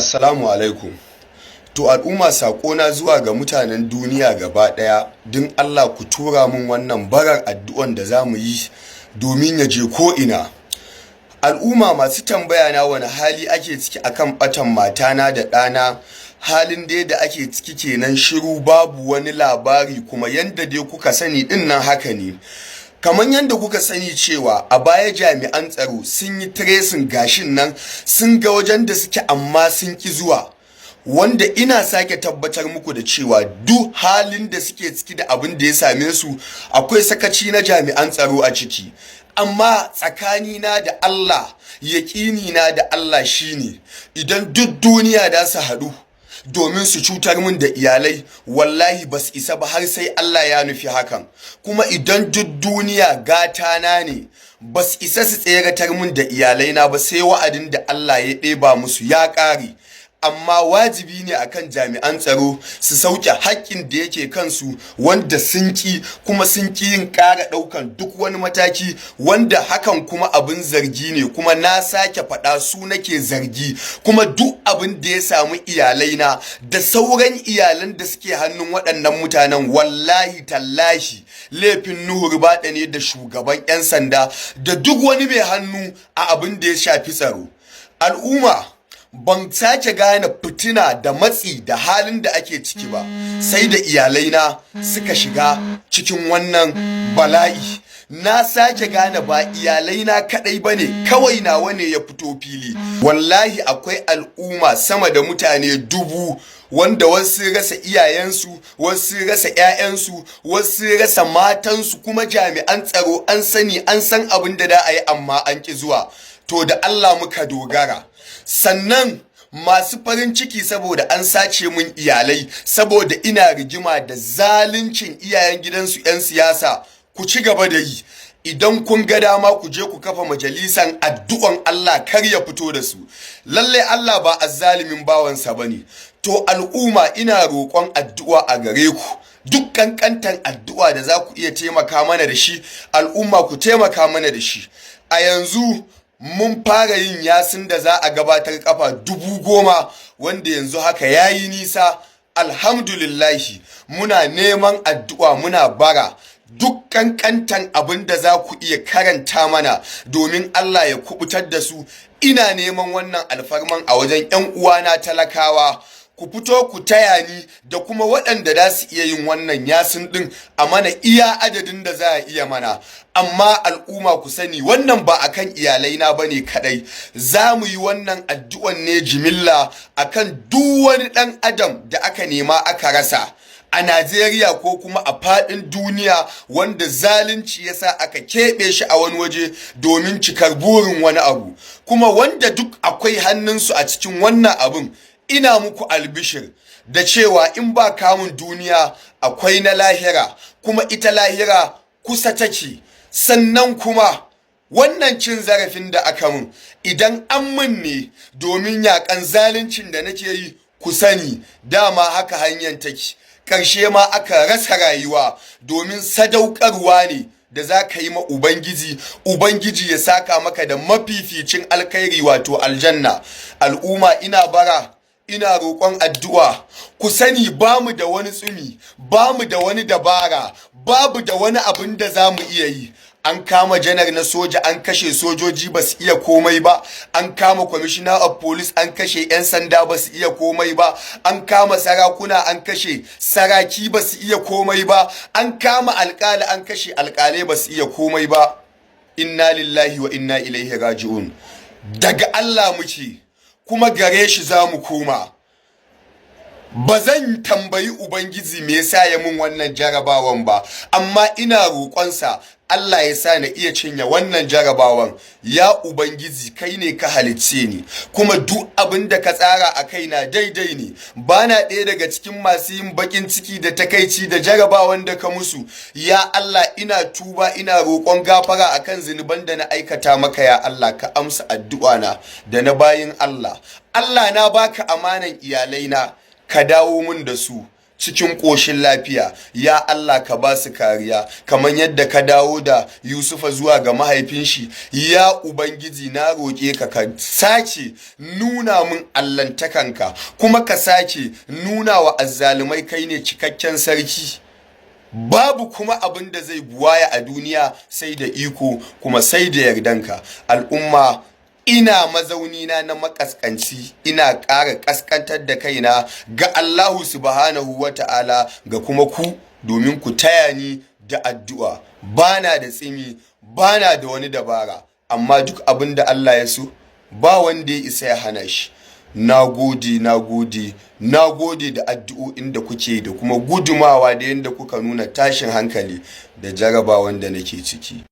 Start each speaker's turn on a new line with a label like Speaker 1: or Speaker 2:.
Speaker 1: Assalamu alaikum. To al'umma, saƙona zuwa ga mutanen duniya gaba ɗaya, don Allah ku tura min wannan barar addu'an da za mu yi domin ya je ko'ina. Al'umma masu tambaya na wani hali ake ciki akan ɓatan matana da ɗana, halin dai da ake ciki kenan, shiru, babu wani labari, kuma yanda dai kuka sani ɗin nan haka ne. Kamar yadda kuka sani cewa a baya jami'an tsaro sun yi tracing gashin nan, sun ga wajen da suke, amma sun ki zuwa. Wanda ina sake tabbatar muku da cewa duk halin da suke ciki da abin da ya same su, akwai sakaci na jami'an tsaro a ciki. Amma tsakanina da Allah, yaƙini na da Allah shine, idan duk duniya da su haɗu domin su cutar min da iyalai, wallahi ba su isa ba har sai Allah ya nufi hakan. Kuma idan duk duniya gata na ne, ba su isa su tseratar min da iyalai na ba sai wa'adin da Allah ya ɗeba musu ya ƙare. Amma wajibi ne akan jami'an tsaro su sauke haƙƙin da yake kansu, wanda sun ƙi, kuma sun ƙi yin ƙara ɗaukan duk wani mataki, wanda hakan kuma abin zargi ne. Kuma na sake faɗa, su nake zargi. Kuma duk abin da ya samu iyalaina da sauran iyalan da suke hannun waɗannan mutanen, wallahi tallahi laifin Nuhu Ribadu ne da shugaban 'yan sanda da duk wani mai hannu a abin da ya shafi tsaro. Al'umma, ban sake gane fitina da matsi da halin da ake ciki ba sai da iyalaina suka shiga cikin wannan bala'i. Na sake gane ba iyalaina kadai bane kawai nawa ne ya fito fili. Wallahi akwai al'umma sama da mutane 1000 wanda wasu rasa iyayensu, wasu rasa 'ya'yansu, wasu rasa matansu, kuma jami'an tsaro an sani, an san abin da da a yi, amma an ki zuwa. To da Allah muka dogara. Sannan masu farin ciki saboda an sace mun iyalai, saboda ina rigima da zaluncin iyayen gidansu 'yan siyasa, ku ci gaba da yi. Idan kun ga dama, ku je ku kafa majalisan addu'an Allah kar ya fito da su. Lallai Allah ba azzalimin bawansa bane. To al'umma, ina roƙon addu'a a gare ku. Duk kankantan addu'a da za ku iya taimaka mana da shi, al'umma, ku taimaka mana da shi. A yanzu mun fara yin yasin da za a gabatar kafa 10,000, wanda yanzu haka yayi nisa, alhamdulillahi. Muna neman addu'a, muna bara, duk kankantan abin da za ku iya karanta mana domin Allah ya kubutar da su. Ina neman wannan alfarman a wajen 'yan uwana talakawa, ku fito ku taya ni da kuma waɗanda za su iya yin wannan yasin ɗin, a mana iya adadin da za a iya mana. Amma al'umma, ku sani, wannan ba akan iyalaina ba ne kaɗai. Za mu yi wannan addu'an ne jimilla akan duk wani ɗan adam da aka nema aka rasa a Najeriya ko kuma a faɗin duniya, wanda zalunci ya sa aka keɓe shi a wani waje domin cikar burin wani abu. Kuma wanda duk akwai hannunsu a cikin wannan abin, ina muku albishir da cewa in ba kamun duniya, akwai na lahira, kuma ita lahira kusa take. Sannan kuma wannan cin zarafin da aka mun, idan an mun ne domin yakan zaluncin da nake yi, ku sani dama haka hanyar take. Ƙarshe ma aka rasa rayuwa domin sadaukarwa ne da za ka yi ma Ubangiji, Ubangiji ya saka maka da mafificin alkhairi, wato aljanna. Al'umma, ina bara, ina roƙon addu'a. Ku sani ba mu da wani tsumi, ba mu da wani dabara, babu da wani abin da za mu iya yi. An kama janar na soja an kashe, sojoji ba su iya komai ba. An kama commissioner of police an kashe, 'yan sanda ba su iya komai ba. An kama sarakuna an kashe, saraki ba su iya komai ba. An kama alkali an kashe, alkalai ba su iya komai ba. Inna lillahi wa inna ilaihi raji'un. Daga Allah muke, kuma gare shi za mu koma. Ba zan tambayi Ubangiji me yasa ya mun wannan jarabawan ba, amma ina roƙonsa Allah ya sa na iya cinye wannan jarabawan. Ya Ubangiji, kai ne ka halicce ni, kuma duk abin da ka tsara a kaina daidai ne. Bana ɗaya daga cikin masu yin bakin ciki da takaici da jarabawan da ka musu. Ya Allah, ina tuba, ina roƙon gafara akan zunuban da na aikata maka. Ya Allah, ka amsa addu'a na da na bayin Allah. Allah, na baka amanan iyalaina, ka dawo mun da su. Cikin ƙoshin lafiya. Ya Allah, ka ba su kariya kamar yadda ka dawo da Yusufa zuwa ga mahaifin shi. Ya Ubangiji, na roƙe ka, ka sake nuna min allantakanka, kuma ka sake nuna wa azzalumai kai ne cikakken sarki. Babu kuma abin da zai buwaya a duniya sai da iko, kuma sai da yardanka. Al'umma, ina mazaunina na makaskanci, ina ƙara ƙaskantar da kaina ga Allahu Subhanahu wa Ta'ala, ga kuma ku, domin ku taya ni da addu'a. Bana da tsimi, bana da wani dabara, amma duk abin da Allah ya so, ba wanda ya isa ya hana shi. Na gode, na gode, na gode da addu'o'in da kuke da kuma gudumawa da yadda kuka nuna tashin hankali da jarabawan da nake ciki.